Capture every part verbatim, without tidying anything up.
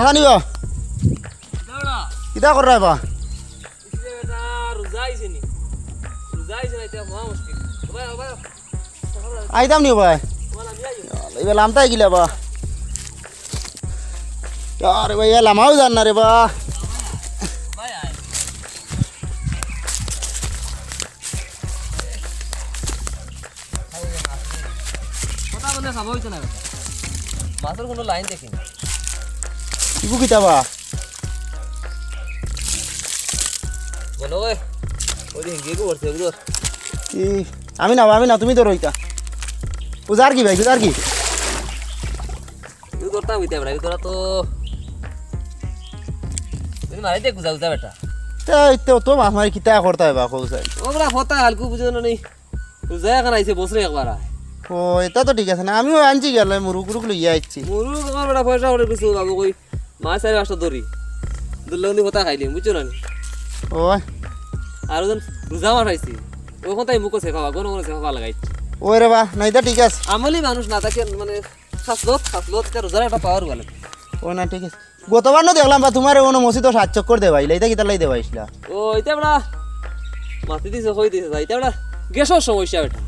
আচ্ছা নিবা। কিতা কররায় বা? ইসলে বেটা রোজা আইছে নি? রোজা আইছে না, ইটা মহা মুশকিল। ও ভাই, ও ভাই। আইতাম নি ভাই। ও ভাই, আমি আইও। ইবা লামতায় গিলা বা। আরে ভাই, এ লামাও যার না রে বা। ভাই, আয়। কথা বলে খাওয়া হইতো না বেটা। মাছর কোনো লাইন দেখি না। ইগু কিতা বা? বলো ওই, ওই যে হিঙ্গি গো করছে, বুঝো? ই, আমি না, আমি না, তুমি ধরো ইটা। উজার কি ভাই, উজার কি? ইগু ধরতাম কিতা বেটা, ইগু ধরা তো, তুমি মারাই দে গুজা গুজা বেটা। তে, তে, তো মাছ মারি কিতা করতায় বা, কও চাই। ও বেটা, ফতা হালকু বুঝো না নি। রোজা এখন আইছে, বছরে একবার আয়। ও, ইটা তো ঠিক আছে না, আমিও আনছি গেলে মুরুগ টুরুগ লইয়া আইছি। মুরুগ আমার বেটা পয়সা করে কিছু পাবো কই, মাছ চাইর পাঁচটা ধরি, দুল্লন্দি ফতা খাইলিম, বুঝছো না নি? ও। আর ওজন রোজা মাস আইছে, ওখান তাই মুখো সেফাবা, কোনো কোনো সেফাবা লাগাইছে। ওই রে বা, না, ইটা ঠিক আছে। আমলি মানুষ না থাকে, মানে, খাসলত, খাসলত, ইটা রোজার একটা পাওয়ার বলে। ও না, ঠিক আছে। গতবার না দেখলাম বা তুমারে কোনো মসজিদো সাত চক্কর দেবাইলা, ইটা কিতার লাগি দেবাইছলা? ও, ইটা বেটা মাতি দিছে, কই দিছে, ইটা বেটা গ্যাসর সমস্যা বেটা।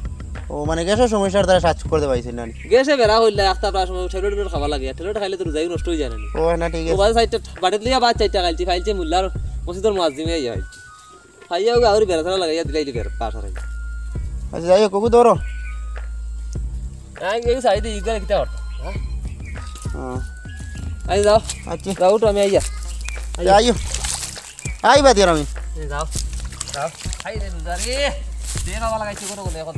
ও, মানে গ্যাসর সমস্যার দ্বারা সাত চক্কর দেবাইছইন না নি? গ্যাসে বেড়া কইলা, একটা প্রায় সময় ট্যাবলেট ট্যাবলেট খাওয়া লাগে, আর ট্যাবলেট খাইলে তো রোজাই নষ্ট অই যায় না নি? ও, না, ঠিক আছে। ও, বাদে চাইরটা বাটিত লইয়া ভাত চাইরটা খাইলছি, খাইলছে মোল্লার মসজিদর মুয়াজ্জিমে আইয়া খাইলছে। খাইয়া ওগু আউরি বেড়া ছাড়া লাগাইয়া দিলাই, ইটা বেড়া, পাশ হারাই। আচ্ছা, যাই হোক, ওগু ধরো। আই, এই সাইডে ইগুলা কিতা করতা, হ্যাঁ? হ্যাঁ। আই যাও। আচ্ছা। যাও, উঠো, আমি আইয়া। আইয়া। আইও। আইবা দিয়ার আমি। এই যাও। যাও। আই রে রোজা রে। দে বাবা লাগাইছে কোনো বলে এখন।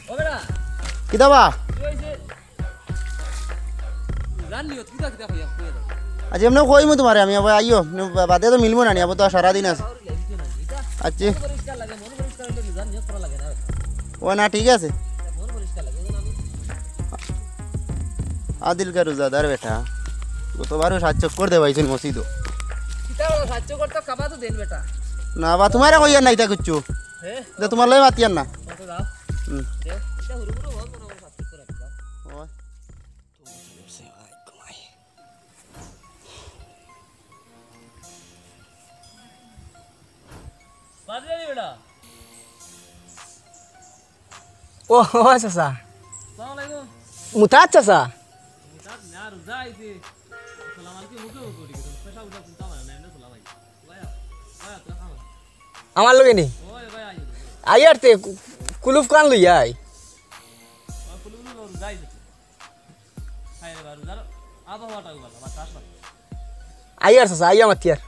ও বেটা। কিতা বা? কি হইছে? জান নিয়ত কিতা কিতা কইয়া, কইয়া দাও। আচ্ছা, এমনে কইমু তুমারে আমি, আবার আইও, নে বা-, বাদে তো মিলমু না নি, আবার তো আর সারাদিন আছে। আচ্ছা। ও না, ঠিক আছে। আদিলকা রোজাদার বেটা, গতবারও সাত চক্কর দেবাইছইন মসজিদো। কিতা বলো, সাত চক্কর তো কাবা তো দেন বেটা। না বা, তুমারে কইয়ার না ইতা কিচ্ছু। হে? ইতা তুমার লগে মাতিয়ার না। কত দাও? হুম। দেও, ইটা হুরু হুরু হল মনে করো সাত চক্কর আর কি দাও। ওই। বাদ দে বেটা। ও, ও, চাচা। আসসালামু আলাইকুম। মুতাত চাচা। মুতাত না, রোজা আইছে। সালাম আলাইকুম, মুখে মুখে উঠি গেছে। পয়সা উঠা চিন্তা মানে না, এমনি সালাম আইছে। ভাই, ভাই, তোরা খাও। আমার লগে নি? ওই ভাই, আইও। আইয়ার তে কু-, কুলুফ কান লইয়া আই। ওই কুলুফ লইয়া রোজা আইছে। খাই রে বা, রোজার আবহাওয়াটাও ভালো, বাতাস ভালো। আইয়ার চাচা, আইয়া মাতিয়ার।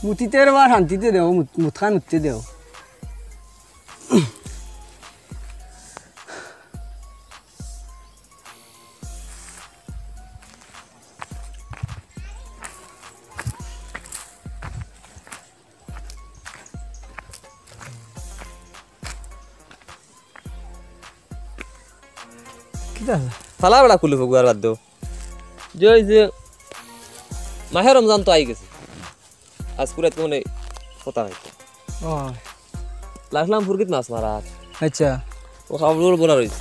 মুতিতে রে বা শান্তিতে দেও, মুত-, মুতখান উঠতে দেও। কিতা? ফালা বেটা কুলুফ ওগুয়ার বাদ দেও। যে ওই যে মাহে রমজান তো আই গেছে। আজ পুরা তো মানে কথা হইতো। ও। লাগলাম ফুরগিত মাছ মারা। আচ্ছা। ও খাবার বড় রইছে।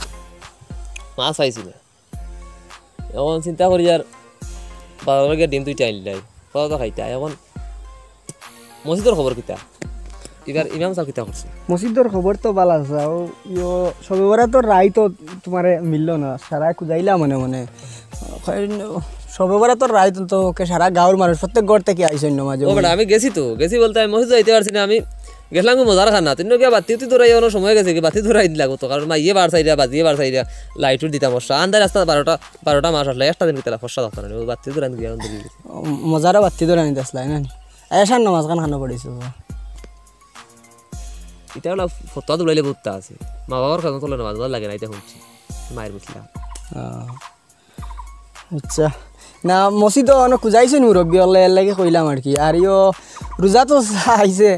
মাছ আইছি না। এখন চিন্তা করি আর বাজারো গিয়া ডিম দুইটা আনলাই। কত তো খাইতা। এখন মসজিদর খবর কিতা? এবার ইমাম সাব কিতা করছে? মসজিদর খবর তো ভালা আছে। ও, ইয়ো, শবে বরাতর রাইত তো তুমারে মিললো না। সারা খুঁজাইলা মনে মনে। শবে বরাতর রাইত তো কে সারা গাঁওর মানুষ, প্রত্যেক ঘর থাকি আইছইন নমাজ। ও বেটা, আমি গেছি তো। গেছি বলতে আমি মসজিদো যাইতে পারছি না। আমি গেছিলাম কি মজার খানা। তিন গিয়া বাতি উতি ধরাই অনো সময় গেছে কি বাতি ধরাই লাগবো তো। কারণ মাইয়ে বার চাইরা, বাজিয়ে বার চাইরা, লাইট উট দিতাম ফর্সা। আন্দাজ রাস্তা বারোটা, বারোটা মাস আসলে একটা দিন কিতা ফর্সা দরকার নাই। ও বাতি ধরাই গিয়া অনো দিকে গেছে। ও, মজার বাতি ধরানি আসলাই না নি? এশার নমাজ খান খানো পড়িছো? ইটা অলা ফতোয়া দৌড়াইলে বহুত আছে। মা বাবার কথা তো নমাজ লাগে না, ইটা হুনছি। মায়ের বুঝলাম। আহ। আচ্ছা। না, মসজিদো অনো খুঁজাইছইন মুরব্বি অকলে, এর লাগি কইলাম আর কি। আর ইয়ো, রোজা তো আইছে,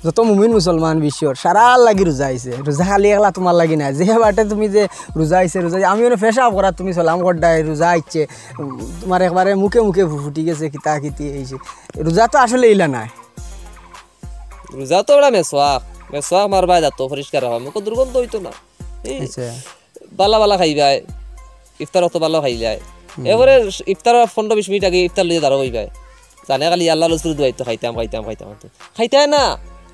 যত মুমিন মুসলমান বিশ্বর, সারার লাগি রোজা আইছে। রোজা খালি একলা তুমার লাগি নায়। যে বাটে তুমি যে রোজা আইছে, রোজা, আমি অনে পেশাব করার, তুমি সালাম কররায়, রোজা আইছে, উম, তুমার একবারে মুখে মুখে ফু-, ফুটি গেছে, কিতা কিতি অইছে। রোজা তো আসলে ইলা নায়। রোজা তো ওরা মেসওয়াক, মেসওয়াক মারবায় দাঁত পরিষ্কার অয়, মুখো দুর্গন্ধ অইতো না। এই আচ্ছা। বালা বালা খাইবায়, ইফতার অক্ত বালা খাইলায়। হুম। এরপরে ইফতার পনেরো বিশ মিনিট আগে ইফতার লইয়া দাঁড়াও অইবায়। জানে খালি আল্লাহ রসুল দোয়াইতো খাইতাম, খাইতাম, খাইতাম, খাইতাম। খাইতায় না,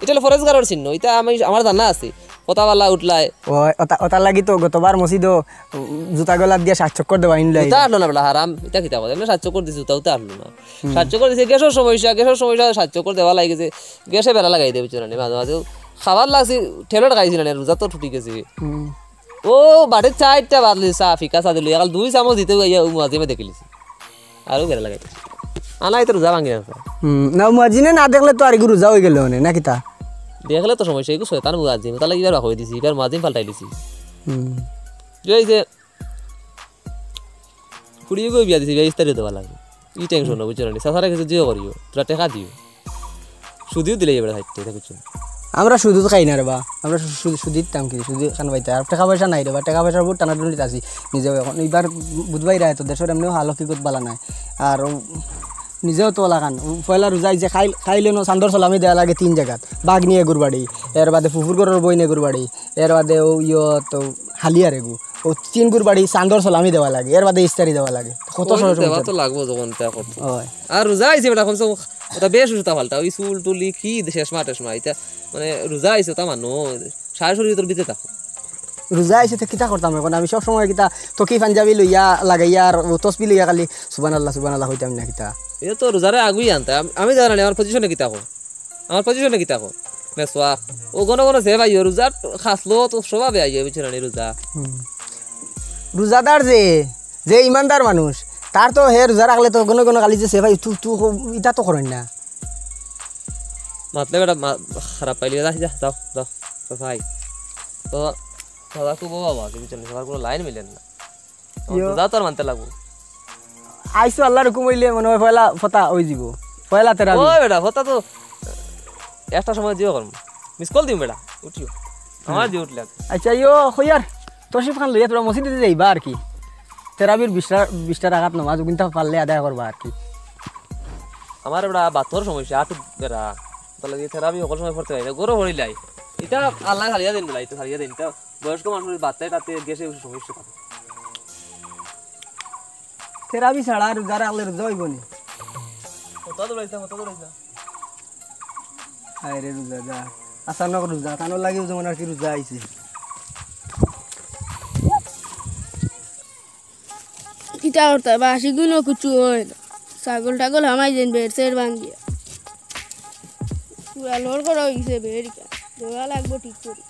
ইটা অইলো পরেজগারর চিহ্ন, ইটা আমি, আমার জানা আছে। কথা বালা উঠলায়। ও, ওটা, ওটার লাগি তো গতবার মসজিদো, উম, জুতা গলাত দিয়া সাত চক্কর দেওয়া ইনলাই। জুতা আটলো না বেটা, হারাম, ইটা কিতা কথা? এমনে সাত চক্কর দিছি, জুতা উতা আটলো না। হুম। সাত চক্কর দিছে, গ্যাসর সমস্যা, গ্যাসর সমস্যা, সাত চক্কর দেওয়া লাগে যে, গ্যাসে বেড়া লাগাই দেয় বুঝছো না নি, মাঝে মাঝে খাবার লাগছে, ট্যাবলেট খাইছি না নি, রোজা তো ছুটি গেছে। হুম। ও বাটে চাইরটা বাদলি চা, ফিকা চা দিল, একাল দুই চামচ দিতে গিয়া ও মুয়াজ্জিমে দেখিলিছি। আরো বেড়া লাগাই দিছে। আনা ইতো রোজা ভাঙি আছে। হুম, না, মুয়াজ্জিনে না দেখলে তো আর এগু রোজা অই গেল অনে, না কিতা? দেখলে তো সমস্যা, এগু শয়তান মুয়াজ্জিম, তাহলে এবার বাক অই দিছি, এবার মুয়াজ্জিম পাল্টাই দিছি। হুম। যে এই যে ফুড়িগু বিয়া দিছি, বিয়া ইস্তারি দেওয়া লাগে। ই টেনশন না, বুঝছো না নি? চাচারে কিছু জিও করিও, তোরা টেকা দিও। সুদিও দিলে এবার থাকতে, এটা বুঝছো না? আমরা সুদ খাই না রে বা, আমরা সু-, সু-, সুদ দিতাম কি, সুদ খান পাইতে। আর টেকা পয়সা নাই রে বা, টেকা পয়সার উপর টানাটানিত আছি। নিজেও এখন, এবার বুধবাই রায় তো দেশর এমনেও হাল হকিকত বালা নাই। আর ও নিজেও তো লাগান, ও পয়লা রোজা আইছে, খাইল-, খাইলে নো চান্দর সালামি দেওয়া লাগে তিন জাগাত, বাগনি এগুর বাড়ি, এর বাদে ফুফুর ঘরর বইন এগুর বাড়ি, এর বাদে ও ইয়ো তো হালিয়ার এগু। ও তিন গুর বাড়ি চান্দর সালামি দেওয়া লাগে, এর বাদে ইস্তারি দেওয়া লাগে। কত ওই সহজ দেওয়া সমস্যা। তো লাগবো যখন তা করতে। হয়। আর রোজা আইছে বেটা, কমসে কম ওটা বেশ উঠা পাল্টা, ওই চুল টুলি কি শেষমা টেশমা, এটা মানে রোজা আইছে তা মানো, সারা শরীর তোর ভিতরে থাকো। রোজা আইছে তো কিতা করতাম এখন? আমি সব সময় কিতা তকি পাঞ্জাবি লইয়া লাগাইয়া আর ও তসবি লইয়া খালি সুবহানাল্লাহ, সুবহানাল্লাহ কইতাম না কিতা? এ তো রোজারে আগুই আনতে, আমি, আমি জানি না আমার পজিশনে কিতা কো, আমার পজিশনে কিতা কো, মেসওয়াক। ও গণ গণ সে ভাই, ও রোজার খাসলো তো স্বভাবে আইয়ে, বুঝছো না নি, রোজা। হুম। রোজাদার যে, যে ইমানদার মানুষ, তার তো হে রোজা রাখলে তো গণ গণ খালি যে সে ভাই, তু, তু, ইতা তো করইন না। মাতলে বেটা মা-, খারাপ পাইলি, যা, যা, যাও, যাও, তো ভাই। তো, তো, তো, বাবা, কি বুঝছো না, সবার কোনো লাইন মিলের না। আমার ইয়ো। রোজা তো আর মানতে লাগবো। আইসো আল্লাহর হুকুম অইলে মনে হয় পয়লা ফতা অই যিবো। পয়লা তেরাবি। ওই বেটা, ফতা তো একটা সময় জিও করমু। মিস কল দিমু বেটা, উঠিও। আমার হুম। জিও উঠলে। আচ্ছা, ইয়ো, কইয়ার, তশরিফ খান লইয়া তোরা মসজিদে যাইবা আর কি। তেরাবির বিশটা, বিশটা রাকাত নামাজ, ওগুনটা পারলে আদায় করবা আর কি। আমার বেটা বাতর সমস্যা, আটু বেটা। তাহলে এই তেরাবি সকল সময় পড়তে পারি না, গরো পড়িলাই। এটা আল্লাহ হারিয়া দিন বেটা, এটা হারিয়া দিন। এটা বয়স্ক মানুষের বাচ্চায় তাতে গ্যাসে বেশি সমস্যা থাকে। তেরাবি ছাড়া রোজা রাখলে রোজা অইবো নি। কত দৌড়াইছে, কত দৌড়াইছে? হায় রে রোজা যা। আচানক রোজা, তানোর লাগিও যেমন আর কি রোজা আইছে। কিতা করতা, বাসি গুনো কিছু হয় না। ছাগল টাগল হামাই যেন বেড় সের ভাঙ্গিয়া। পুরা লড় করা অই গেছে বেড় ইটা। দেওয়া লাগবো ঠিক করি।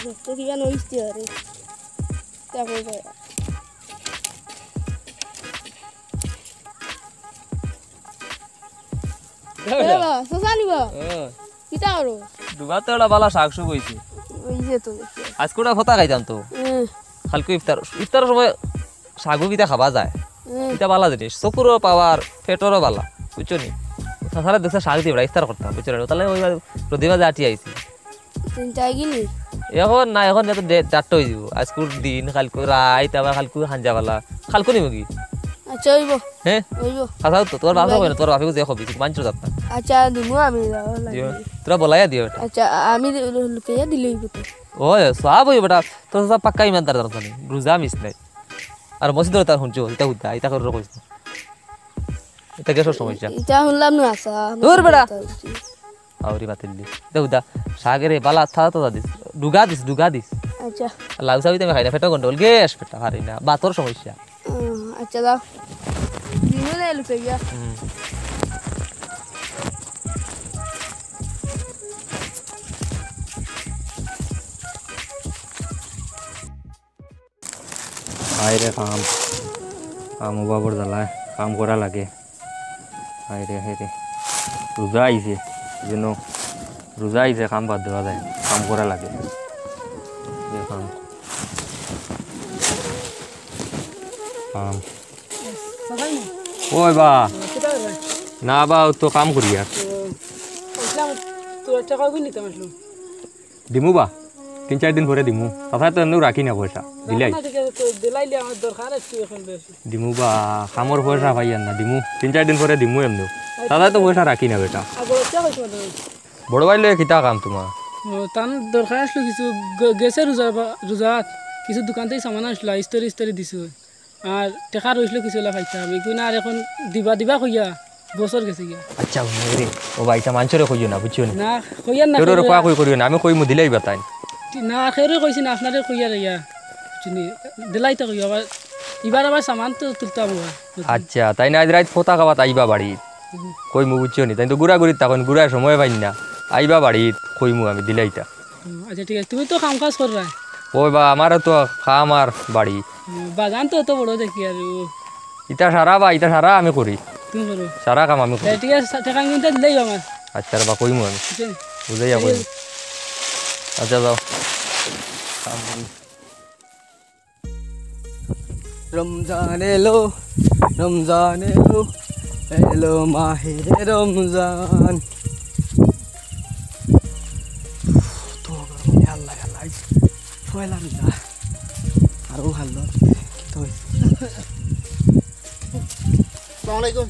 রক্ত কিবা নইস্তে আরে। তারপর ভাই। এ বাবা, শশা নিবা? হ্যাঁ। কিতা করো? ডুবাতে ওটা বালা শাক শুক হইছে। ওই যে তো দেখতে। আজকে ওটা ফতা খাইতাম তো। হ্যাঁ। কালকে ইফতার, ইফতারের সময় শাকও কিতা খাওয়া যায়। হ্যাঁ। এটা বালা জিনিস, চকুরও পাওয়ার, পেটরও বালা, বুঝছো নি? তাছাড়া দেখছে শাক দিয়ে ইফতার করতাম, বুঝছো নি? তাহলে ওই রোদে মাঝে আটি আইছি। তিনটা গিনি? এখন না, এখন যত ডে-, চারটা হয়ে যাব। আজকুর দিন, কালকু রাইত, আবার কালকু হাঞ্জাবালা। কালকু নিব কি? আচ্ছা, হইব। হ্যাঁ? হইব। আচ্ছা, তো তোমার বাপে কই না, তোমার বাপে যে কবি, তুই মানছো যাত না। আচ্ছা, দিমু আমি, যাও, দিও। লাগে। তোরা বলাইয়া দিও এটা। আচ্ছা, আমি দি-, লুকাইয়া দিলে হইব তো। ওই, সব হইব বেটা। তোর সব পাক্কা ইমানদার জানো তো নি। রোজা মিস নাই। আর মসজিদে তার হুনছো, এটা হুদা, এটা করে কইস না। এটা গ্যাসের সমস্যা। এটা শুনলাম না, আচ্ছা। দূর বেটা। আউরি বাতিল দি। দেখো দা, সাগরে বালা থালা তো দিস। ডুগা দিস, ডুগা দিস। আচ্ছা। লাউ সাউ আমি খাই না, পেটও গন্ডগোল, গ্যাস পেটা পারি না, বাতর সমস্যা। উম, আচ্ছা, দাও। দিনো না এলো তো ইয়া। হুম। হায় রে কাম, কাম অভাবর জ্বালায় কাম করা লাগে। হায় রে, হায় রে, রোজা আইছে, যেন রোজা আইছে, কাম বাদ দেওয়া যায়, কাম করা লাগে। যে কাম, কাম। ওই বা। কিতা করবে? না বা, ও তো কাম করি আর। ও, আসলাম, তোর টেকা কই নিতাম আসলাম। দিমু বা, তিন চাইর দিন পরে দিমু। তাছাড়া তো এমনেও রাখি না পয়সা, দিলাই। না, ঠিক আছে, তো দিলাইলে আমার দরকার আছে এখন বেশি। দিমু বা, কামর পয়সা পাইয়ার না, দিমু। তিন চাইর দিন পরে দিমু এমনেও। তাছাড়া তো পয়সা রাখি না বেটা। আর বড় টেকা কইছো না তুমি? বড় ভাইর লগে কিতা কাম তোমার? ও, তান দরকার আসলো কিছু, গ-, গেছে রোজা বা-, রোজাত, কিছু দোকান থাকি সামান আসলো, ইস্তারি ইস্তারি দিছো। আর টেকা রইছিল কিছু অলা পাইতাম, এগুন না আর এখন দিবা দিবা কইয়া বছর গেছে গিয়া। আচ্ছা, হুনো রে, ও বা, ইতা মানষরে কইও না, বুঝছো নি? না, কইয়ার না, কেউরে কইয়ার কওয়া না। কই করিও না, আমি কইমু দিলাইবা তাইন। তি-, না, কেউরে কইছি না, আপনারে কইয়ার ইয়া, বুঝছো নি? দিলাইতা কইও আবার, ইবার আবার সামান তো তুলতাম আবার। আচ্ছা, তাইন আইজ রাইত ফতা খাওয়াত আইবা বাড়িত। হুম। কইমু, বুঝছো নি? তাইন তো ঘুরাঘুরিত থাকইন, ঘুরার সময় পাইন না। আইবা বাড়িত, কইমু আমি দিলাইতা। হুম, আচ্ছা, ঠিক আছে। তুমি তো কাম কাজ কররায়। ওই বা, আমারও তো কাম আর বাড়ি। হুম, বাগান তো অত বড় দেখি আর ও। ইতা সারা বা, ইতা সারা আমি করি। তুমি করো। সারা কাম আমি করি। তা ঠিক আছে, টেকা কিন্তু দিলেই আমার। আচ্ছা রে বা, কইমু আমি। বুঝছো নি? বুঝাইয়া ঠিক কইমু। আছে। আচ্ছা, যাও। কাম করি। রমজান এলো, রমজান এলো, এলো মাহে রমজান। তো গরম, আল্লাহ, আল্লাহ, পয়লা রোজা। আরো ভালো, তো। আসসালামু আলাইকুম।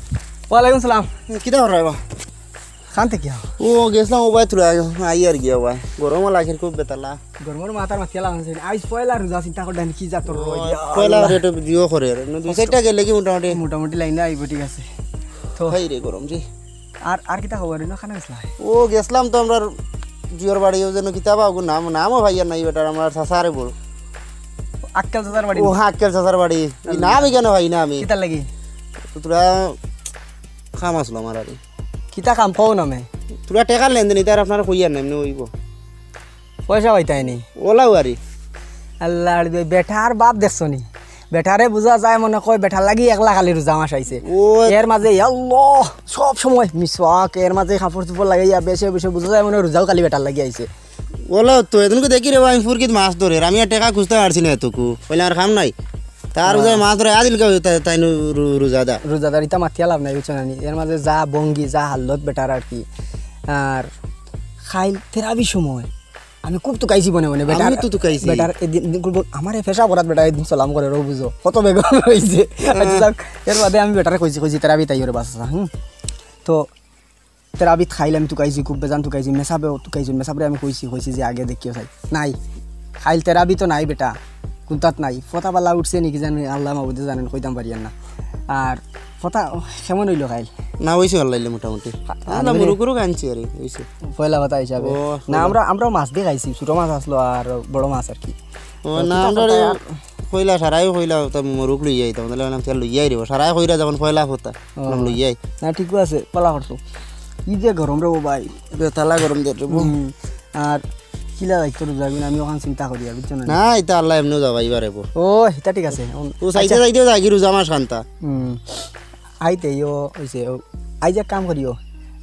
ওয়ালাইকুম সালাম। কিতা কররায় বা? কান থাকি আও? ও, গেছলাম ও বা, থুড়া আইয়ার গিয়া বা। গরমও লাগের খুব বেতালা। গরমর মাথার মাতিয়া লাগান আছে। আইজ পয়লা রোজা, চিন্তা কররা নি কি জাতর ও, রোজা। পয়লা ইয়া। রেটে জিও করে রে। দুই চাইরটা গেলে কি মোটামুটি? মোটামুটি লাইনে আইবো, ঠিক আছে। তো হায় রে গরম রে। আর, আর কিতা খবর অইলো? কানো গেছলায়? ও, গেছলাম তো আমরার জিওর বাড়ি, ও যেন কিতা বা, ওগো নাম, নামও পাইয়ার না ই বেটার, আমরার চাচারে বল। আক্কেল চাচার বাড়ি? ও, আক্কেল চাচার বাড়ি। ই নাম ইখানো পাই না আমি। কিতার লাগি? তো থুড়া কাম আছলো আমার আরে। কিতা কাম কও না মে? থুড়া টেকার লেনদেন, ইতা আর আপনারে কইয়ার না, এমনে অইবো। পয়সা পাইতায় নি? ওলাও আরি। আল্লার বে-, বেটার বাপ দেখছো নি? বেটারে বুঝা যায় মনে কয় বেটার লাগি একলা খালি রোজা মাস আইছে। ও। এর মাঝে, ইয়া আল্লাহ, সব সময় মিসওয়াক, এর মাঝে কাপড় চোপড় লাগাইয়া বেশে বেশে বুঝা যায় মনে হয় রোজাও খালি বেটার লাগি আইছে। ওলা তো এদিনকে দেখি রে বা, আমি ফুরকিত মাছ ধরের, আমি আর টেকা খুঁজতে পারছি না এতকু, অইলে আর কাম নাই। তার রোজায় মাছ ধরে আদিল কেউ তাই, তাই নু রু-, রোজাদা। রোজাদার ইতা মাতিয়া লাভ নাই, বুঝছো না নি? এর মাঝে যা ভঙ্গি, যা হালত বেটার আর কি। আর খাইল তেরাবির সময় আমি খুব তুকাইছি মনে মনে, বেটার, আমি তো তুকাইছি। বেটার এদিন, এদিন করবো, আমার এই ফেসা করাত বেটা এদিন সালাম করে, রো বুঝো, কত বেগ হইছে। আচ্ছা, যাক, এর বাদে আমি বেটারে কইছি, কইছি, "তেরাবিত আইও রে বাচ্চা", হুম। তো তেরাবিত খাইল আমি তুকাইছি, খুব বেজান তুকাইছি, মেসাবেও তুকাইছি, মেসাবরে আমি কইছি, কইছি যে আগে দেখিও চাই। নাই, খাইল তেরাবি তো নাই বেটা, কুন্তাত নাই। ফতা বালা উঠছে নি কি জানি, আল্লাহ মাবুদে জানেন, কইতাম পারিয়ার না। আর ফতা কেমন অইলো খাইল? না, অইছে, ভালা অইলো মোটামুটি। আ-, আমরা মানে মুরুক উরুক আনছি আরে, অইছে। পয়লা ফতা হিসাবে। ও, না, পয়লা। আমরা, আমরাও মাছ দি খাইছি, ছোট মাছ আছলো আর বড় মাছ আর কি। ও, তো না, কিতা আমরা ফতা আর পয়লা সারাই কইলা, তো মুরুক লইয়া আইতাম, তাইলে অইলাম, "চল লইয়া আই রে, সারাই কইরা যখন পয়লা ফতা, ও। অইলাম লইয়া আই।" না, ঠিকও আছে, ভালা করছো। ই যে গরম রে ও ভাই। বেতালা গরম দে রে বো। হুম, আর কিলা যাইতো রোজা গুন, আমি অখান চিন্তা করি আর, বুঝছো না? না, ইতা আল্লাহ এমনেও যাবা, ইবার এবো। ও, ইতা ঠিক আছে। ও, চাইতে আচ্ছা। চাইতেও যাগি রোজা মাস খান্তা। হুম। আইতে ইয়ো অইছে, ও, আইজ এক কাম করিও,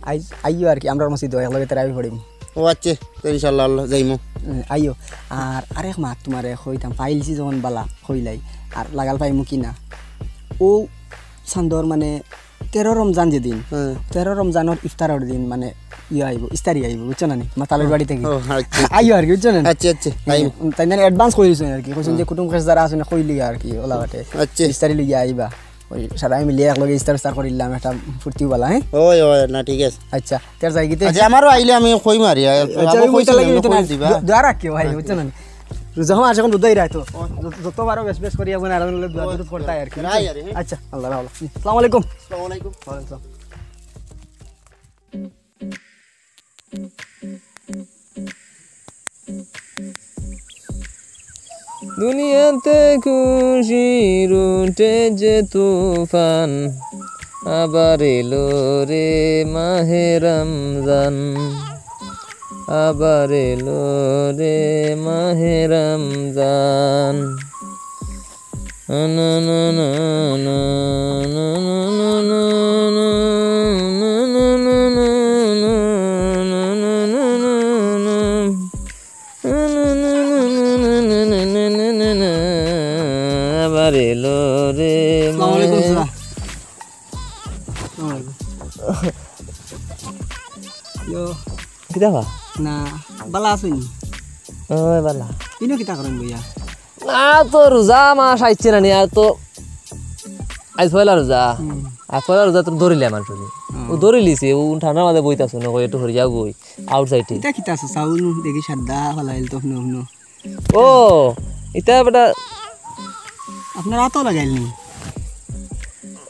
আইজ আইও আর কি, আমরার মসজিদো একলগে তেরাবি পড়িম। ও আচ্ছা, তো ইনশাআল্লাহ আল্লাহ যাইমু। উম, আইও। আর আরেক মাত তোমারে কইতাম, পাইলছি যখন বালা কইলাই, আর লাগাল পাইমু কি না? ও চান্দর মানে তেরো রমজান যেদিন, হ্যাঁ। তেরো রমজানর ইফতারর দিন মানে ইয়ে আইবো, ইস্তারি আইবো, বুঝছো না নি? মাতালের বাড়ি থাকি। ও, আচ্ছা। আইও আর কি, বুঝছো না নি? আচ্ছা, আচ্ছা, আইমু। উম, তাইন আরো advance কই দিছইন আর কি, কইছইন যে হ্যাঁ। কুটুম খাস যারা আছইন কইলিও আর কি, ওলা বাটে। আচ্ছা। ইস্তারি লইয়া আইবা। ওই সারাই মিলিয়া একলগে ইস্তার ইস্তার করিলাম, একটা ফুর্তিও বালা, হ্যাঁ? ওই, ওই, না, ঠিক আছে। আচ্ছা, তের যাই গিতে। আচ্ছা, আমারও আইলে আমি কইমু আর, আ-, আচ্ছা, আবু ওই কইছিল, মুইতালা এমনে কিন্তু কই না, দিবা। দো-, দোয়া রাখিও ভাই, আচ্ছা। বুঝছো না? রোজা মাস এখন দুধাই রাখতো। ওই। যত, যত পারো বেশ বেশ করিয়া বোন আর দোয়া ওই, দুরুদ করতাই আর কি। রাই আরে, হ্যাঁ। আচ্ছা, আল্লাহ রাখো। আসসালামু আলাইকুম। আসসালামু আলাইকুম। ওয়ালাইকুম আসসালাম। দুনিয়াতে খুশির উঠে যে তুফান, আবার এলো রে মাহে রমজান, আবার এলো রে মাহে রমজান। আবার এলো রে আসসালামু আলাইকুম, মাহে। সালাম। ইয়ো, কিতা বা? না, বালা আছইন? ওই বালা। ইনো কিতা করইন বইয়া? না তো রোজা মাস আইছে না নি, আর তো আইজ পয়লা রোজা। হুম। আর পয়লা রোজা তো ধরিলে মানুষ। ও ধরিলিছে, ও ঠান্ডার মাঝে বইতাছে না, কই একটু হরিয়া গই, আউটসাইডে। ইটা কিতা আছে? চাউল দেখি সাদা ফালাইল তো হুনো হুনো। ও, ইটা বেটা, আপনার আতো লাগাইল নি?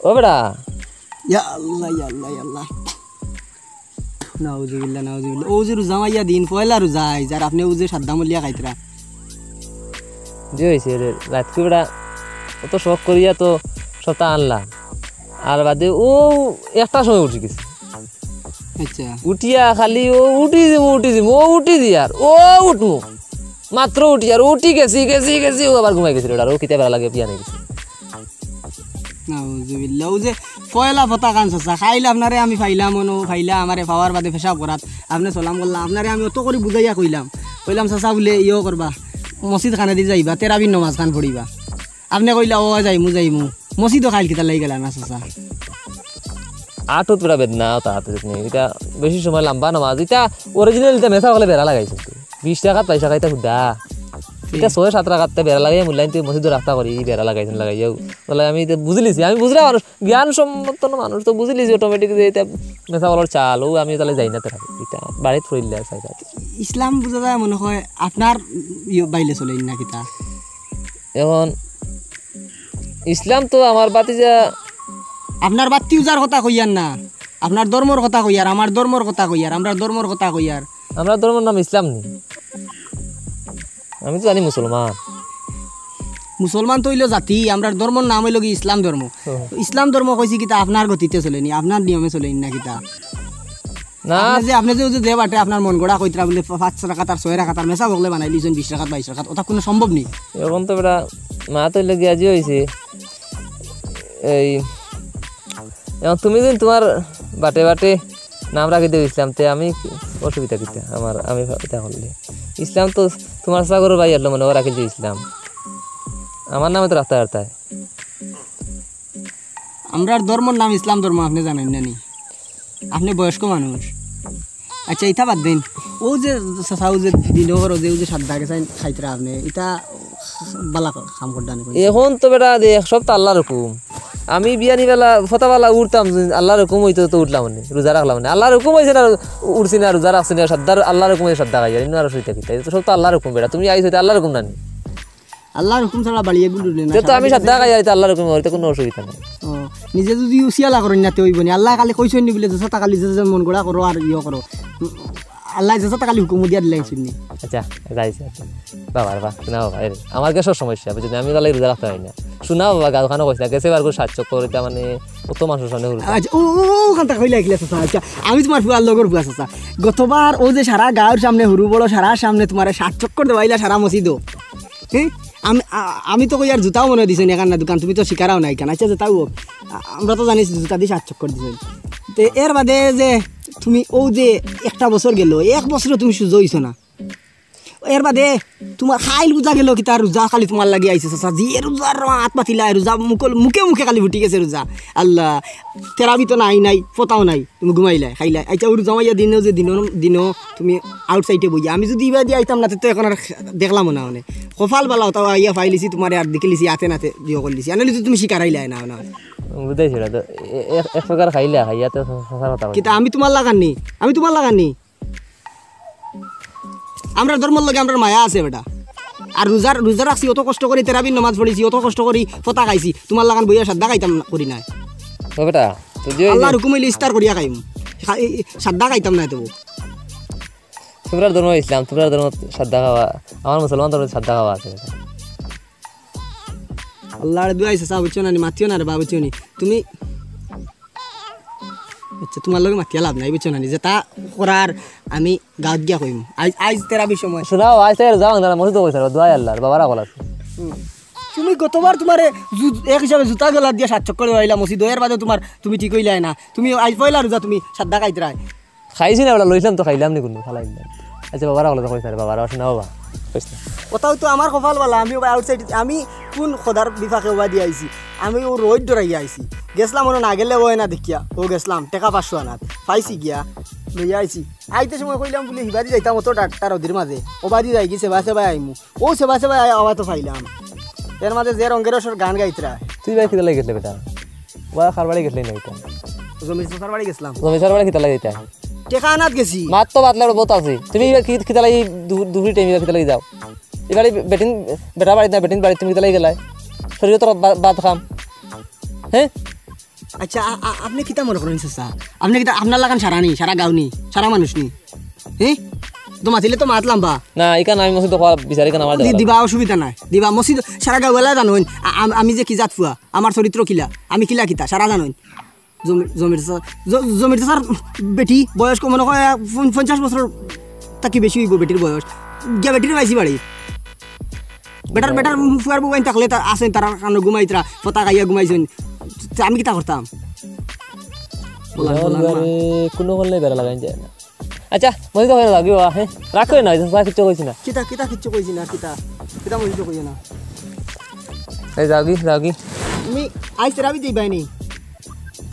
ও বেটা, ইয়া আল্লাহ, ইয়া আল্লাহ, ইয়া আল্লাহ। নাউজুবিল্লাহ, নাউজুবিল্লাহ। ও যে রোজা মাইয়া দিন, পয়লা রোজা আইজ, আর আপনি ও যে সাদা মলিয়া খাইতরা। যে হয়েছে রে, রাতকে বেটা, অত শখ করিয়া তো সবটা আনলাম। আর বাদে ও একটা সময় উঠি গেছে। আচ্ছা। উঠিয়া খালি ও উঠি দিমু, উঠি দিমু, ও উঠি দিয়ার, ও উঠমু। মাত্র উঠি আর উঠি গেছি, গেছি, গেছি, ও আবার ঘুমাই গেছিল। আর ও কিতা বেড়া লাগে পিয়া নিয়ে গেছে। নাউজুবিল্লাহ। ও যে পয়লা ফতা খান চাচা, খাইলে আপনারে আমি পাইলাম, অনু পাইলা আমারে পাওয়ার বাদে পেশাব করাত। আপনি সালাম করলা, আপনারে আমি অত করি বুঝাইয়া কইলাম, কইলাম, "চাচা বুলে ইয়ো করবা, মসজিদ খানে দি যাইবা, তেরাবির নমাজ খান পড়িবা।" আপনি কইলা, "ও যাইমু, যাইমু।" মসজিদও খাইল কিতা লাগি গেলা না চাচা? আটুত বেটা বেদনা, ও তা আটুত নেই। এটা বেশি সময় লম্বা নমাজ। এটা অরিজিনাল, এটা মেসা হলে বেড়া লাগাইছে। বিশ টাকাত পয়সা খাইতে হুদা। এটা ছয় সাত টাকাতে বেড়া লাগাই, মূল্যায়ন তুই মসজিদ রাস্তা করি, ই বেড়া লাগাইছেন লাগাইয়াও। তাহলে আমি এটা বুঝলিছি, আমি বুঝলাম মানুষ, জ্ঞান সম্পন্ন মানুষ তো বুঝলিছি অটোমেটিক যে এটা মেসা বলার চাল, ও আমি তাহলে যাই না তারা। এটা বাড়িত ফুরিল্লা চাই তাতে। ইসলাম বুঝা যায় মনে হয় আপনার ইয়ে বাইলে চলে না কিতা? এখন ইসলাম তো আমার বাতিজা। আপনার বাত্তি উজার কথা কইয়ার না, আপনার ধর্মর কথা কইয়ার, আমার ধর্মর কথা কইয়ার, আমরা ধর্মর কথা কইয়ার। আমরা ধর্মর নাম ইসলাম নি, আমি তো জানি মুসলমান। মুসলমান তো হইলো জাতি, আমরার ধর্মর নাম হইলো কি ইসলাম ধর্ম। ইসলাম ধর্ম কইছি কিতা আপনার গতিতে চলেনি, আপনার নিয়মে চলেনি না কিতা? না। আপনি যে, আপনি যে, যে, যে বাটে আপনার মন গড়া কইতরা বুলে পাঁচ রাকাত আর ছয় রাকাত আর মেসা বগলে বানাই লিছেন বিশ রাকাত, বাইশ রাকাত, ওটা কোনো সম্ভব নেই। এখন তো বেটা মা তো হইলো গিয়া যে হইছে এই, এখন তুমি যদি তোমার বাটে বাটে নাম রাখি দেও ইসলাম, তে আমি অসুবিধা কিতা? আমার, আমি এটা করলে ইসলাম তো তোমার সাগরের ভাই আল্লাহ মনে হয় রাখিল যে ইসলাম, আমার নামে তো রাখতে পারতায়। আমরার ধর্মর নাম ইসলাম ধর্ম, আপনি জানেন না নি? আপনি বয়স্ক মানুষ। আচ্ছা, ইটা বাদ দিন। ও যে চাচা, ও যে দিন ওর যে, ও যে সাদ্দা গেছে খাইতরা আপনি, ইটা বালা কাম করডা নি? এখন তো বেটা দেখ, সব তো আল্লাহর হুকুম। আমি বিয়ানি বেলা, ফতা বেলা উঠতাম, আল্লাহর হুকুম হইতো তো উঠলাম নি, রোজা রাখলাম নি। আল্লাহর হুকুম হইছে না, উঠছি না, রোজা রাখছি না, সাদ্দার আল্লাহর হুকুম হইছে সাদ্দা খাইয়া, ইনো আর অসুবিধা কিতা? ইটা তো সব তো আল্লাহর হুকুম বেটা। তুমি আইছো, ইটা আল্লাহর হুকুম না নি? আল্লাহর হুকুম ছাড়া বাড়িয়ে গুল উঠলে না। তে তো আমি সাদ্দা খাইয়া, ইটা আল্লাহর হুকুম, ইটা কোনো অসুবিধা নাই। ও, নিজে যদি উসিয়ালা করেন না, তে হইব নি। আল্লাহ খালি কইছেন নি বুলে, "যেসা তাকালি যে যে মন গড়া করো আর ইয়ে করো।" উম, আল্লাহ যেসা তাকালি হুকুম দিয়া দিলাই শুননি। আচ্ছা, যাইছে, আচ্ছা। বাবা রে বাবা, শোনা বাবা, এরে, আমার গ্যাসের সমস্যা, বুঝলি? আমি তাহলে রোজা রাখতে পারি না। শোনা বাবা, গাল খানো কইস না, গেছে বার করে সাত চক্কর, ইটা মানে কত মানুষের সামনে হুরু। আচ্ছা, ও, ও, ও, ওখান থেকে হইলে আইলে চাচা। আচ্ছা, আমি তোমার ফুয়ার লগর ফুয়া চাচা। গতবার ও যে সারা গাঁওর সামনে হুরু বড়, সারা সামনে তোমার সাত চক্কর দেওয়াইলা সারা মসজিদও। হ্যাঁ? আমি, আ-, আমি তো কই আর জুতাও মনে দিছেন এখান না দোকান, তুমি তো শিকারাও নাই কেন। আচ্ছা, জুতাও হোক। আ-, আমরা তো জানি জুতা দিয়ে সাত চক্কর দিছেন। তে এর বাদে যে তুমি ও যে একটা বছর গেল, এক বছরে তুমি সুজা হইছো না। এর বাদে তোমার খাইল বুঝা গেল কি তার রোজা খালি তোমার লাগি আইছে চাচা। যে রোজার আত পাতিলা, রোজা মুখল-, মুখে মুখে খালি ফুটি গেছে রোজা। আল্লাহ, তেরাবি তো নাই, নাই, ফতাও নাই, তুমি ঘুমাইলাই, খাইলাই। আচ্ছা, ওর জমাইয়া দিনও যে দিনও, দিনও তুমি আউটসাইডে বইয়া। আমি যদি ইবা দিয়ে আইতাম না, তো এখন আর দেখলাম না মানে। কপাল বালা হতাও আইয়া ফাইলিছি তোমারে আর দেখিলিছি, আতে নাতে দিও করলিছি। আনলি তো তুমি শিকার আইলাই না, না। বুঝাইছি না তো, এ-, এ-, এক প্রকার খাইলা, খাইয়া তো সা-, সা-, কথা কইছে। কিতা আমি তোমার লাগান নি? আমি তোমার লাগান নি? আমরার ধর্মর লগে আমরার মায়া আছে বেটা। আর রোজার, রোজা রাখছি, অত কষ্ট করি তেরাবির নামাজ পড়ছি, অত কষ্ট করি ফতা খাইছি, তোমার লাগান বইয়া সাদ্দা খাইতাম না, করি নাই। ও বেটা, তো যে ওই যে আল্লাহর হুকুম হইলে ইফতার করিয়া খাইম, খা-, এই, এই, সাদ্দা খাইতাম না তো। তোমরার ধর্ম ইসলাম, তোমরার ধর্ম সাদ্দা খাওয়া, আমার মুসলমান ধর্ম সাদ্দা খাওয়া আছে বেটা। আল্লাহর দোয়াই চাচা, বুঝছো না নি? মাতিও না রে বা, বুঝছো নি? তুমি, আচ্ছা, তোমার লগে মাতিয়া লাভ নাই, বুঝছো না নি? যেটা করার আমি গাঁত গিয়া কইম। আইজ, আইজ তেরাবির সময়। শোনাও, আইজ তেরাবি যাও না, মসজিদে কইছে, দোয়াই আল্লাহর, বাবারা কলার। হুম। তুমি গতবার তোমারে জু-, এক হিসাবে জুতা গলা দিয়া সাত চক্কর আইলা মসজিদ, এর বাদে তোমার, তুমি ঠিক হইলাই না। তুমি আইজ পয়লা রোজা তুমি সাদ্দা খাইতরায়। খাইছি না বেটা, লইছিলাম তো খাইলাম নি কোনো, খালাই দিলাম। আচ্ছা, বাবারা কলার কইছে, বাবারা শোনা বাবা। ওটাও তো আমার কপাল বালা, আমি ওবা আউটসাইড, আমি কোন খোদার বিপাকে ওবাদি আইছি, আমি ও রোড ডরাইয়া আইছি। গেছলাম, ওনো না গেলে অয় না দেখিয়া, ও গেছলাম, টেকা পাঁচশো আনাত, পাইছি গিয়া, লইয়া আইছি। আইতে সময় কইলাম বুলি হিবাদি যাইতাম, অত ডাক্তার ওদির মাঝে, ওবাদি যাই গেছে, বাসে বাই আইমু। ও সেবা সেবা আওয়া তো পাইলাম। এর মাঝে যে রঙ্গের ওসর গান গাইতরা। তুই ভাই কিতা লাগি গেছলে বেটা? ওবা কার বাড়ি গেছলে না বেটা? জমির চাচার বাড়ি গেছলাম। জমির চাচার বাড়ি কিতা লাগি যাইতা? টেকা আনাত গেছি। মাত তো বাতলা বহুত আছে। তুমি ইবার কি, কিতা লাগি দু-, দুপুরি টাইম ইবার কিতা লাগি যাও? ইবারে বেটিন, বেটা বাড়িত না, বেটিন বাড়িত তুমি কিতা লাগি গেলায়? শরীরে তো বা-, বাদ খাম। হ্যাঁ? আচ্ছা, আ-, আ-, আপনে কিতা মনে করইন চাচা? আপনে কিতা, আপনার লাখান সারা নি, সারা গাঁও নি, সারা মানুষ নি? হ্যাঁ? তো মাতিলে তো মাত লাম্বা। না, ইখান আমি মসজিদ খোয়া বিচারি কেন আমার দি-, দিবা, অসুবিধা নাই। দিবা, মসজিদ সারা গাঁওয়ালা জানইন। আ-, আম-, আমি যে কি জাত ফুয়া, আমার চরিত্র কিলা, আমি কিলা কিতা, সারা জানইন। জমি-, জমির চাচা, জ-, জমির চাচার বেটি বয়স কম মনে হয়, আ, পঞ্চাশ বছর থাকি বেশি অইবো বেটির বয়স। গিয়া বেটির পাইছি বাড়ি। বেটার, বেটার ফুয়ার বউ আইন থাকলে তা আছেন, তারা কানো ঘুমাইতরা, ফতা খাইয়া ঘুমাইছেন। তে আমি কিতা করতাম? বলান, বলান, বলান। কোনো করলে বেড়া লাগাই যায় না। আচ্ছা, মসজিদ হয়ে লাগি বা, হ্যাঁ? রাখো না, এটা কিচ্ছু কইছি না। কিতা, কিতা কিচ্ছু কইছি না, কিতা? কিতা মসজিদ কইও না। এই যাওগি, যাওগি। তুমি আইজ তেরাবি দিবাই নি?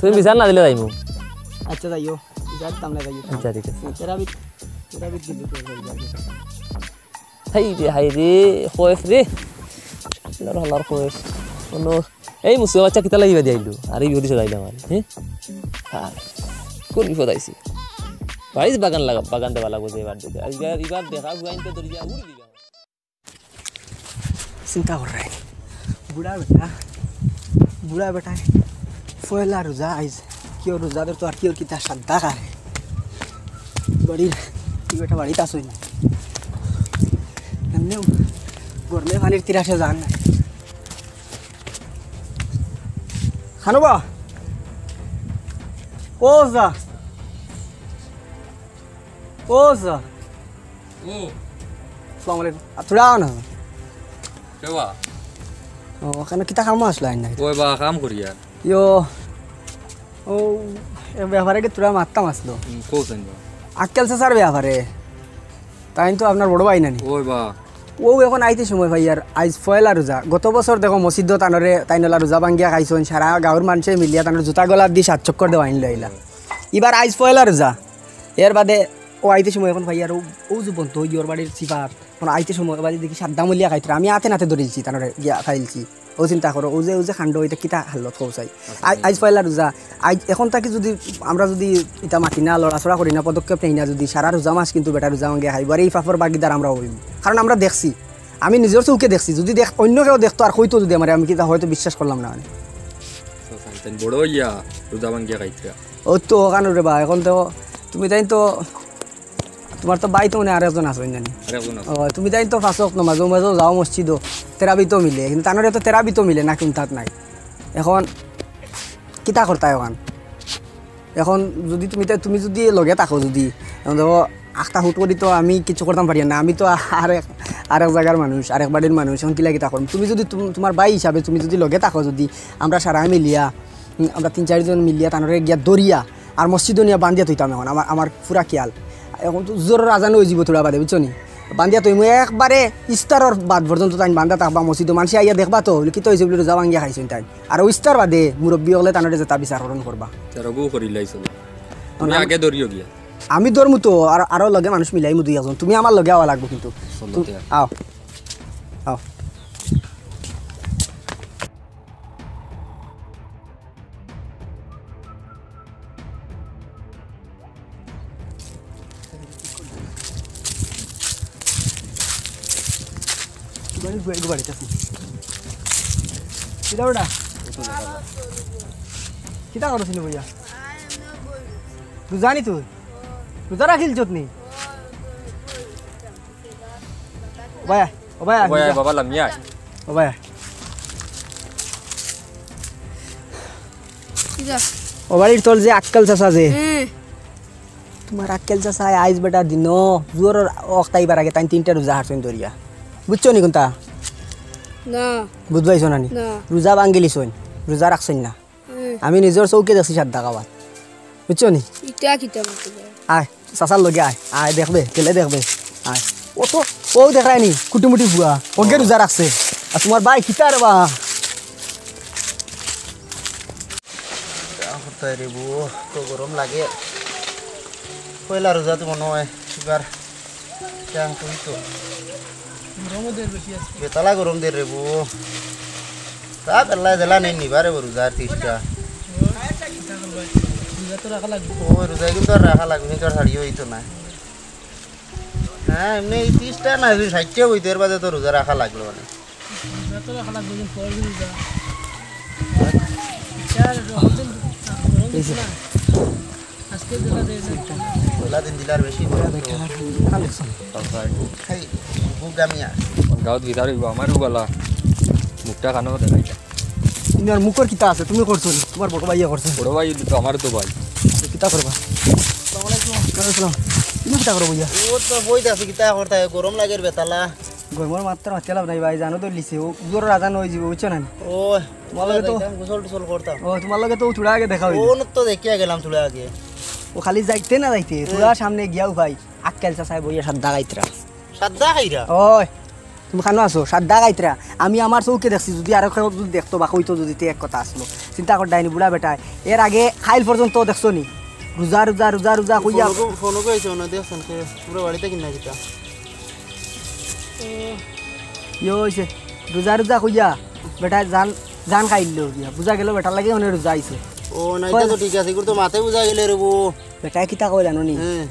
তুমি বিচার না দিলে যাইমু। আচ্ছা, যাইও। যাইতাম না, যাইও। আচ্ছা, ঠিক আছে। তেরাবি, তেরাবি দিলে তো যাইও। হাই রে, হাই রে, খয়েস রে। আল্লাহর, আল্লাহর খয়েস। কোনো, এই মুসলিম বাচ্চা কিতা লাগিবা দিয়া আইলো? আরে, ইহুদি সাজাইলাম আর, হ্যাঁ? হ্যাঁ। কোন বিপদ আইছে? ভাই, বাগান লাগা, বাগান দেওয়া লাগবো যে এবার দিকে। আর এবার, এবার দেখা, গুয়াইনতে দরিয়া উড়ি দিবা। চিন্তা কর রে। বুড়া বেটা, বুড়া বেটা, পয়লা রোজা আইজ। কিয় রোজা ধরতো আর কিয় কিতা সাদ্দা খায়? বাড়ির, কি বেটা বাড়িত আসই না। এমনেও গরমে পানির তিরাসে জান নাই। খানো বা? ও যা। ও যা। ও। আসসালামু আলাইকুম। আ, থুড়া আও না। কেবা? ও, কেনে কিতা কামো আসলা আইন না? ওই বা, কাম করিয়ার। ইয়ো, ও, এ ব্যাপারে কি থুড়া মাততাম আসলো? হুম, কও চাইন বা। আক্কেল চাচার ব্যাপারে। তাইন তো আপনার বড় ভাই নানি? ওই বা। ও এখন আইতে সময় পাইয়ার, আইজ পয়লা রোজা। গত বছর দেখো মসজিদো তানরে, তাইনলা রোজা ভাঙ্গিয়া খাইছইন, সারা গাঁওর মানষে মিলিয়া তানর জুতা গলাত দি সাত চক্কর দেওয়াইন লইলা। ইবার আইজ পয়লা রোজা। এর বাদে ও আইতে সময় এখন পাইয়ার ও, ও যে বন্ধু ইয়র বাড়ির সিপার, এখন আইতে সময় বাদে দেখি সাদ্দা মলিয়া খাইতরা। আমি আতে নাতে ধরিলছি, তানরে গিয়া খাইলছি। ও চিন্তা করো, ও যে, ও যে কাণ্ড, ইটা কিতা হালত কও চাই। আই-, আইজ পয়লা রোজা, আইজ এখন থাকি যুদি আমরা যুদি ইটা মাতি না, লড়াচড়া করি না, পদক্ষেপ নেই না যুদি, সারা রোজা মাস কিন্তু বেটা রোজা ভাঙ্গিয়া খাইবো। আর এই পাপর ভাগিদার আমরা অইমু। কারণ আমরা দেখছি, আমি নিজর চউখে দেখছি। যুদি দেখ-, অইন্য কেউ দেখতো আর কইতো যুদি আমারে, আমি কিতা হয়তো বিশ্বাস করলাম না মানে। তাইন বড় অইয়া রোজা ভাঙ্গিয়া খাইতরা। ও তো অখান রে বা, এখন তো তুমি তাইন তো, তুমার তো ভাই তো মানে আরেকজন আছইন জানি। আরেকজন আছে। ও, তুমি তাইন তো পাঁচ ওয়াক্ত নমাজো, নমাজো যাও মসজিদো, তেরাবিতো মিলে, কিন্তু তানরে তো তেরাবিতো মিলে না, কুন্তাত নাই। এখন কিতা করতায় অখান? এখন যুদি তুমি তা-, তুমি যুদি লগে থাকো যুদি, এখন দেখো, আখতা হুট করি তো আমি কিচ্ছু করতাম পারি না, আমি তো আরেক, আরেক জাগার মানুষ, আরেক বাড়ির মানুষ, এখন কিলা কিতা করমু? তুমি যুদি তুম-, তুমার ভাই হিসাবে তুমি যুদি লগে থাকো যুদি, আমরা সারা মিলিয়া, উম, আমরা তিন চাইরজন মিলিয়া তানরে গিয়া ধরিয়া আর মসজিদো নিয়া বান্ধিয়া থইতাম এখন, আমার, আমার পুরা খিয়াল। এখন তো জোহরর আজান অইযিবো থুড়া বাদে, বুঝছো নি? বান্ধিয়া থইমু একবারে ইস্তারর বাদ পর্যন্ত তাইন বান্ধা থাকবা মসজিদো, মানষে আইয়া দেখবা তো, বুলে, "কিতা অইছে?" বুলে, "রোজা ভাঙ্গিয়া খাইছইন তাইন।" আর ও ইস্তার বাদে মুরব্বি অকলে তানরে যেতা বিচার করইন করবা। তেরোগু করিলাই চলো। তুমি না, আগে ধরিও গিয়া। আমি ধরমু তো, আর, আরো লগে মানুষ মিলাইমু দুই একজন। তুমি আমার লগে আওয়া লাগবো কিন্তু। চলো তুমি তে। আও। আও। বাড়ি, বাড়ি, বাড়িত আছি। কিতা ওটা? কিতা করছিলি বইয়া? রোজা নি তুই? রোজা রাখিলছত নি? ও ভাই, ও ভাই, ও ভাই, বাবা লামিয়া। ও ভাই। কিতা? ও বাড়ির তল যে আক্কেল চাচা যে। হুম। তুমার আক্কেল চাচায় আইজ বেটা দিনো জোহরর ওয়াক্ত আইবার আগে তাইন তিনটা রোজা হারছইন ধরিয়া। বুঝছো নি কুন্তা? না। বুঝবাইছো না নি? না। রোজা ভাঙ্গিলিছইন, রোজা রাখছইন না। হুম। আমি নিজর চউখে দেখছি সাদ্দা খাওয়াত। বুঝছো নি? ইটা কিতা মাতে? আয়, চাচার লগে আয়, আয় দেখবে, গেলে দেখবে। আয়। ও তো ও দেখরায়নি, কুটিমুটি বুয়া, অগে রোজা রাখছে। আর তুমার ভাই কিতা রে বা? কিতা করতায় রে বো, তো গরম লাগে। পয়লা রোজা তো মনে হয়, এবার কিতা করি তো। গরমও দের বেশি আছে। বেতালা গরম দের রে বো। তা বেলা জেলা নেই নিবা রে বো রোজা আর তিরিশটা। কিতা করবায়? রোজা তো রাখা লাগবো। ও রোজা কিন্তু আর রাখা লাগবো, কিন্তু আর ছাড়িও হইতো না। হ্যাঁ, এমনি এই তিরিশটা না, যদি ষাটটা হইতো, এর বাদে তো রোজা রাখা লাগলো মানে। রোজা তো রাখা লাগবো, দিন পর দিন রোজা। ইচ্ছা আর হকল দিন গরম দিছে না। আজকে যেটা দেয় না। পয়লা দিন দিলার বেশি গরম তো। খাই, বুক গামিয়া। গাঁওত গিদার হইব, আমারও গলা। মুখটা কানো দেখাইতা। তুমি আর মুখর কিতা আছে? তুমি করছো নি? তুমার বড় ভাইয়ে করছে। বড় ভাই তো আমারও তো ভাই। কিতা করবা? আসসালামু আলাইকুম। ওয়ালাইকুম আসসালাম। তুমি কিতা করো বইয়া? ও তো বইত আছে, কিতা করতা? গরম লাগের বেতালা। গরমর মাত্র মাতিয়া লাভ নাই ভাই, জানো তো লিছে, ও জোর রাজা নই যাইব, বুঝছো না? ও, তুমার লগে তো যাইতাম, গোসল টোসল করতাম। ও, তুমার লগে তো থুড়া আগে দেখা হইল। ও, তো দেখিয়া গেলাম থুড়া আগে। ও খালি যাইতে না যাইতে, থুড়া সামনে গিয়াও ভাই, আক্কেল চাচায় বইয়া সাদ্দা খাইতরা। সাদ্দা খাইরা? ওই, তুমি কানো আছো? সাদ্দা খাইতরা। আমি আমার চউখে দেখছি, যদি আরো কেউ যদি দেখতো বা কইতো যদি তে এক কথা আসলো। চিন্তা কর ডাইনি বুড়া বেটায়। এর আগে খাইল পর্যন্ত দেখছো নি? রোজা, রোজা, রোজা, রোজা কইয়া। ফোনগো, ফোনগো আইছে, ওনা দেখছেন কে? পুরো বাড়িতে কিনা কিতা? ইয়ে হইছে, রোজা রোজা কইয়া বেটায় জান, জান খাইল গিয়া। বুঝা গেল বেটার লাগি মানে রোজা আইছে। ও, না, ইটা তো ঠিক আছে, ইগুর তো মাতে বুঝা গেলে রে বো। বেটায় কিতা কয় জানো নি? হ্যাঁ।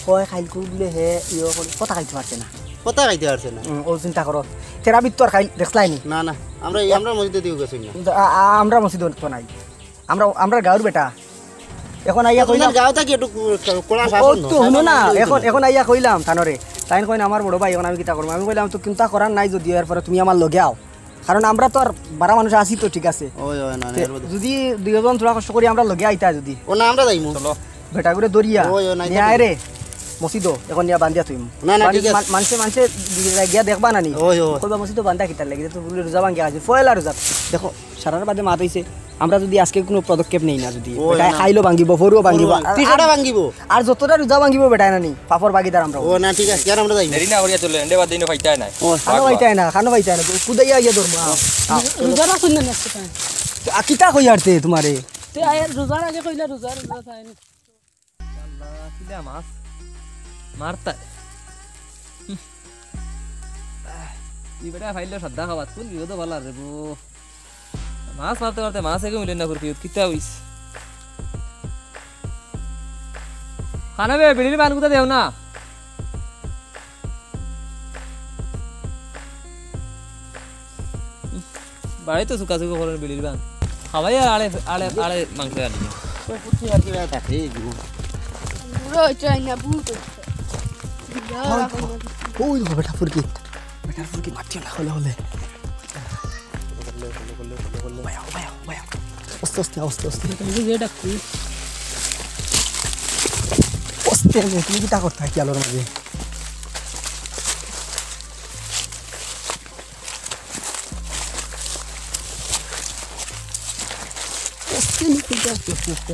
কয় খাইল কু বুলে হে, ইয়ে করে, কথা খাইতে পারছে না। কথা খাইতে পারছে না? হুম, ও চিন্তা করো। তেরা বিত্তর খাইল, দেখছলায় নি? না, না, আমরা, আমরা মসজিদে দিও গেছি না। আ-, আ-, আমরা মসজিদে তো নাই। আমরা, আমরা গাঁওর বেটা। এখন আইয়া কইলাম গাঁও থাকি একটু কু-, কড়া ও শাসন তো না, হুনো না, শাসন এখন, আছে। এখন আইয়া কইলাম তানরে। তাইন কইন, "আমার বড় ভাই, এখন আমি কিতা করমু?" আমি কইলাম, "তো কিতা করার নাই যদি, এরপরে তুমি আমার লগে আও।" কারণ আমরা তো আর বারা মানুষ আছি তো, ঠিক আছে। ওই, ওই, না, না, তে এর মধ্যে। যদি দুইজন থুড়া কষ্ট করি আমরা লগে আইতা যদি। ও না, আমরা যাইমু। চলো। বেটাগুরে ধরিয়া ওই, ওই, নাই নিয়া তো। আয় রে, মসজিদো, এখন নিয়া বান্ধিয়া থইমু। না, না, বাড়ির ঠিক আছে। মান-, মানষে, মানষে গিয়া দেখবা না নি? ওই, ওই। কইবা, "মসজিদো বান্ধা কিতার লাগি? তো বুলে রোজা ভাঙ্গি আছে, পয়লা রোজা।" দেখো, সারার বাদে মাত অইছে। আমরা যদি আজকে কুনু পদক্ষেপ নেই না যদি, ও, বেটায় না। খাইলও ভাঙ্গিবো, ফরুও ভাঙ্গিবো, ফরুও আর, ভাঙ্গিবো। তিনটা ভাঙ্গিবো। আর যতটা রোজা ভাঙ্গিবো বেটায় না নি, পাপর ভাগিদার আমরা। ও না, ঠিক আছে, আর আমরা যাইমু। দেরি না করিয়া চলো, এন্ডে বাদ দিন পাইতায় নাই। ও, কানো পাইতায় না, কানো পাইতায় না, কুদাইয়া আইয়া ধরমু, আও, আও। রোজা রাখুন না আজকে তাই। আ, কিতা কই আর তে তুমারে? তে আয়, রোজার আগে কইলা রোজা, রোজা তাই না। আল্লাহ, কিলা মাছ মারতা। হুম। আহ, ই বেটা ফাইল সাদ্দা খাবাত, কুন বিপদো ফালার রে বো। মাছ মারতে মারতে মাছ এগু মিলে না করতে, কিতা হইস? খানা বে, বিড়ির বান কুতা দেও না। বাড়িত তো চুকা চুকা করের বিড়ির বান। খাওয়াই আর আড়ে, আড়ে, আড়ে মাংস আনি। ওই ফুটি আর কি বেটা থাকে, এই জীবন। বুড়ো হইছে, আইনা ভূত হইছে। ওই দেখো, বেটা ফুরকি। বেটা ফুরকি মাতিও না, হলে হলে। ভাইয়া, ভাইয়া, ভাইয়া। আস্তে, আস্তে, আস্তে, আস্তে। তুমি যে ডাকছি। আস্তে, আস্তে, তুমি কিতা করতায় কি আলোর মাঝে? আস্তে, আস্তে, আস্তে, আস্তে।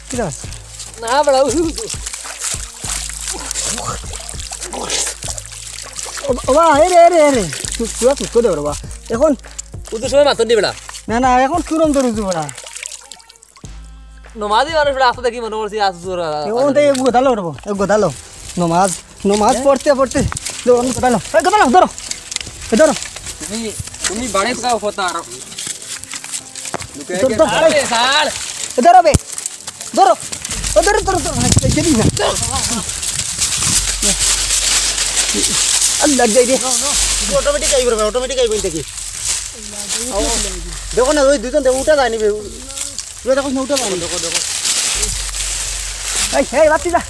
কিরা? না, বেটা, উঠু, উঠু। ও, ও বা, এ রে, এ রে, এ রে। তু-, তুরা তুই করে দে, বেটা। এখন উঠু সময় মাথা দিবে না। না, না, এখন কিরম ধরে উঠু, বেটা? নমাজি মানুষ বেটা, আস্তে দেখি মনে করছি, আজ জোর, আ-, এ, ওন তো এক গোদালো, বেটা, এক গোদালো। নমাজ। নমাজ পড়তে পড়তে, ধরো, আমি কোথায় লো? এই, কোথায় লো? ধরো। এই, ধরো। তুমি, তুমি বাড়িত যাও, কথা আর। ধর, ধর, আরে, ছাড়। এই, ধরো বে। ধরো। ও, ধরো, ধরো, ধরো। এই, এই, এই, এই। আল্লাহ, যাই রে। অটোমেটিক আইব রে, অটোমেটিক আইব এটা কি? দেখো না, ওই দুজন দেখো, উঠা যায়নি বে। তুই দেখো না, উঠা যায়নি। দেখো, দেখো। এই, এই, বাতি যা।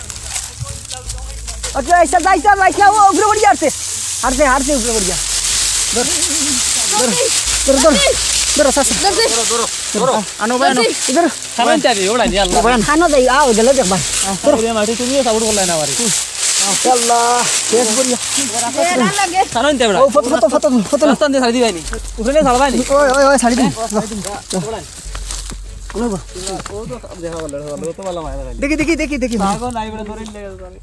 আচ্ছা, এই, যা, যা, যা, যা, ও উপরে পড়ি যাচ্ছে। হারছে, হারছে, উপরে পড়ি যা। ধর। ধর, ধর, ধর। ধর, আস্তে, আস্তে। ধর, ধর, ধর। আনো, ভাই, আনো। ধর। খানো যাবি, ওড়া দি আল্লাহ। খানো যাই, আও, গেলে দেখ, ভাই। আরে মাটি, তুমিও সাপোর্ট করলে না, আমারে। আল্লাহ, পেট ভরিয়া। কারণ দেবে ও, ফটো, ফটো, ফটো, ফটো। রাস্তা দিয়ে ছাড়ি দিবাই নি। উঠে নিয়ে ছাড়বাই নি। ওই, ওই, ওই, ছাড়ি দিন। ও তো দেখা গেল, দেখা গেল, ও তো ভালো মায়া লাগাইল। দেখি, দেখি, দেখি, দেখি। পাগল নাই, বেটা ধরে নিয়ে গেল।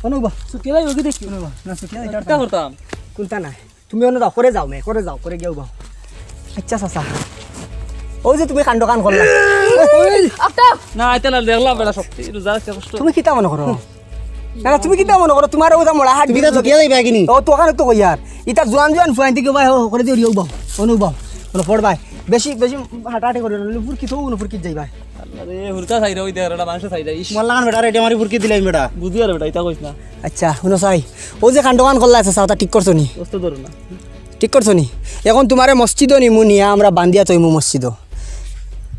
অনুবা, সুকিয়া ভাই, ওকে দেখি। অনুবা, না, সুকিয়া ভাই, এটা কিতা করতাম? কোনটা নাই? তুমি অনো যাও, করে যাও, মে, করে যাও, করে গিয়া উবাও। আচ্ছা, চাচা। ওই যে তুমি কাণ্ড কান করলা। না, আইতে না, দেখলাম বেটা শক্তি, রোজা রাখতে কষ্ট। তুমি কিতা মনে করো? না, না, তুমি কিতা মনে করো? তোমার ওটা মোড়া হাট তুমি কিতা চুকিয়া যাইবা কিনি? ও, তো ওখানে তো কইয়ার। ইতা জোয়ান জোয়ান ফুয়াইন থেকে ভাই, ও, করে দিও, উবাও। অনুবাও। মানে পড়বাই। বেশি, বেশি হাঁটাহাঁটি করিও না। নুপুর কি তো, নুপুর কি যাইবাই। আল্লাহ রে, হুরকা চাইরা ওই দেখ, ওটা মানুষে চাইরা। ইস, মাল্লাখান বেটা রেডি আমার উপর কি দিলাই বেটা। বুঝি আর বেটা, ইতা কইস না। আচ্ছা, শুনো চাই। ও যে কাণ্ড কান করলা আছে, চাচা, ঠিক করছো নি? অস্ত ধরো না। ঠিক করছো নি? এখন তোমারে মসজিদও নিমু নিয়া আমরা বান্ধিয়া তৈমু মসজিদও।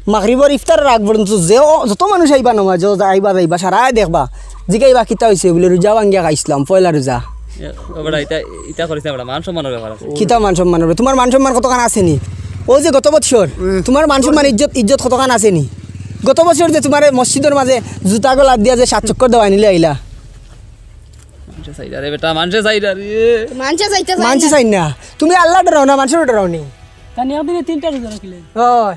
মাগরিবর ইফতারের আগ পর্যন্ত যে যত মানুষ আইবা নমাজ, যত আইবা যাইবা, সারায় দেখবা। জিগাইবা কিতা হইছে? বলে, "রোজা ভাঙ্গিয়া খাইছিলাম, পয়লা রোজা।" এ, ও বেটা, ইতা, ইতা করিস না বেটা, মান সম্মানের ব্যাপার আছে। কিতা মান সম্মান হবে? তোমার মান সম্মান কতখান আছে নি? ও যে গত বছর, তোমার মান সম্মান ইজ্জত, ইজ্জত কতখান আছে নি? গত বছর যে তোমার মসজিদের মাঝে জুতা গলা দিয়া যে সাত চক্কর দেওয়া নিলে আইলা। মানুষে চাইরা রে বেটা, মানুষে চাইরা রে। মানছে চাইতে চাই মানছে না। চাই না। তুমি আল্লাহ ডরাও না, মানুষের ডরাও নি। তানি একদিনে তিনটা রোজা রাখিলে। হয়।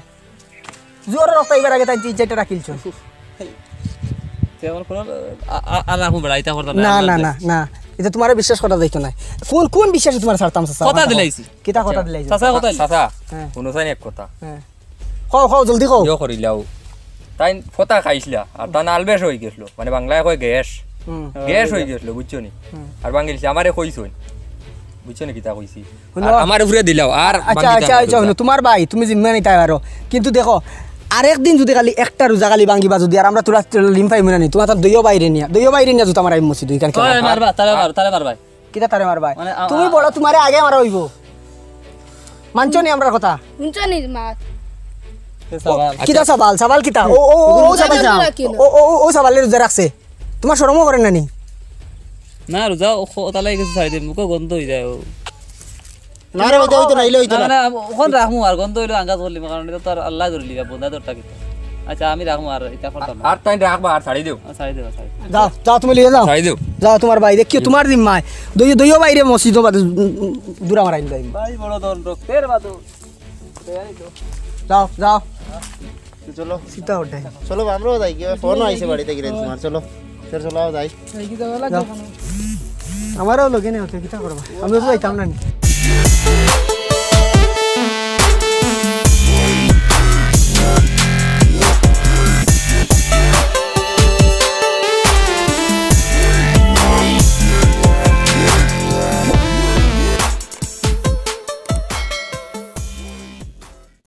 জোর রক্ত এবার আগে তাই তিন চারটা রাখিলছো। তে আমার কোনো, আ-, আ-, আর রাখুন বেটা, ইতা করতাম না, না, না, না। এটা তোমার বিশ্বাস করা যাইতো না। কোন, কোন বিশ্বাসে তোমার ছাড়তাম, চাচা? কথা দিলাইছি। কিতা কথা দিলাইছি? চাচা কথা দিলাইছি। চাচা, হ্যাঁ। হুনো চাইন এক কথা। হ্যাঁ। কও, কও, জলদি কও। ইয়ো করিলাও। তাইন ফতা খাইছলা, আর তান আলবেশ অই গেছলো, মানে বাংলায় কয় গ্যাস। হুম। গ্যাস অই গেছলো, বুঝছো নি? আর বাঙালি আমারে কইছইন, বুঝছো নি কিতা কইছি? হুনো। আর আমার উপরে দিলাও, আর আচ্ছা, বাঙালি আচ্ছা, তান আচ্ছা, উপরে হুনো, তোমার ভাই, তুমি জিম্মা নিতে পারো, কিন্তু দেখো, আরেক দিন যদি খালি একটা রোজা খালি ভাঙিবা যদি, আর আমরা তোরা লিম পাই মনে নি, তোমার তার দইও বাইরে নিয়া, দইও বাইরে নিয়া জুতা মারাই মসজিদ ওইখান তারে মারবা, তারে মার, তারে মারবাই। কিতা তারে মারবাই? মানে, আ-, তুমি আ- বড়, তোমারে আগে মারা হইব। মানছো নি আমরার কথা? শুনছো নি মাত? এ সাবাল। কিতা সাবাল, সাবাল কিতা? ও, ও, ও, ও, রোজা সাবাল। বন্ধ রাখিও না। ও, ও, ও, ও সাবালে রোজা রাখছে। তোমার শরমও করে না নি? না, রোজা ও খ-, তালাই গেছে ছাড়ি দিন, মুখে গন্ধ হয়ে যায় ও। না রে, ওইটা হইতো না, ইলে হইতো না, না। মানে, ওখান রাখমু আর গন্ধ হইলে আঙ্গাজ করলি, কারণ এটা তো আর আল্লাহ ধরলি, বন্ধা ধরতা কিতা। আচ্ছা, আমি রাখমু আর ইতা করতাম না। আর তাইন রাখবা, আর ছাড়ি দেও। আ, ছাড়ি দেবা, ছাড়ি দেবা। যাও, যাও, তুমি লিয়ে যাও। ছাড়ি দেও। যাও, তোমার ভাই, দেখিও, তোমার জিম্মায়। দইও, দইও বাইরে মসজিদ বাদে, উম, উম, দূরা মারাই দিলাম। ভাই বড় ধন রক্তের বাদু। যাও, যাও। চলো, চিন্তা ওঠে। চলো, আমরাও যাই, কি ফোন আইছে বাড়িতে গিয়ে তোমার, চলো। চলো, চলো, যাও যাই। যাও। আমারও লগে নেই হতে, কিতা করবা? আমি তো যাইতাম না নি।